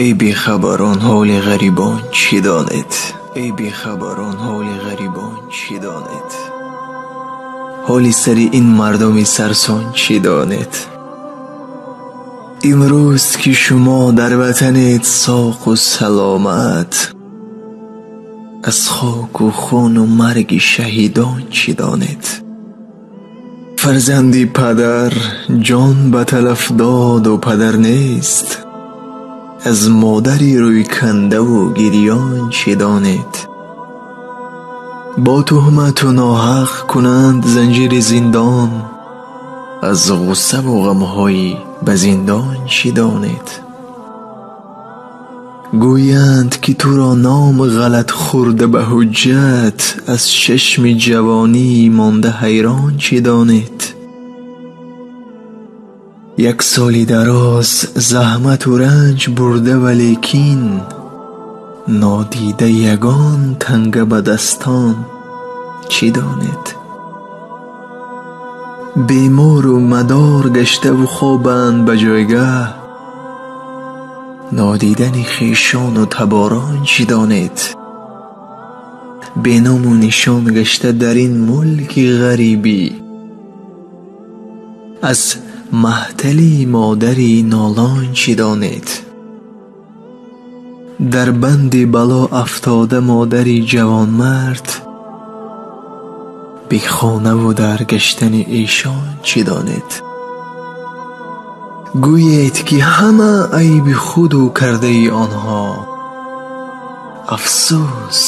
Эй бехабарон, ҳоли ғарибон чӣ донед? Эй бехабарон, ҳоли ғарибон чӣ донед? Ҳоли сари ин мардуми сарсон чӣ донед? Имрӯз ки шумо дар ватанед соғу саломат, аз хоку хуну марги шаҳидон чӣ донед? Фарзанди падар ҷон ба талаф доду падар нест, аз модари рӯйкандаву гирён чӣ донед? Бо туҳмату ноҳақ кунанд занҷири зиндон, аз ғуссаву ғамҳои ба зиндон чӣ донед? Гӯянд ки туро ном ғалат хӯрда ба ҳуҷҷат, аз чашми ҷавонӣ монда ҳайрон чӣ донед? Як соли дароз заҳмату ранҷ бурда, валекин нодида ягон танга ба дастон чӣ донед? Бемору мадор гаштаву хобанд ба ҷойгаҳ, нодидани хешону таборон чӣ донед? Беному нишон гашта дар ин мулки ғарибӣ, аз маҳтали модари нолон чӣ донед? Дар банди бало афтода модари ҷавонмард, бехонаву дар гаштани эшон чӣ донед? Гӯед ки ҳама айби худу кардаи онҳо, афсӯс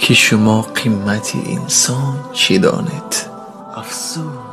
ки шумо қимати инсон чӣ донед? Афсӯс.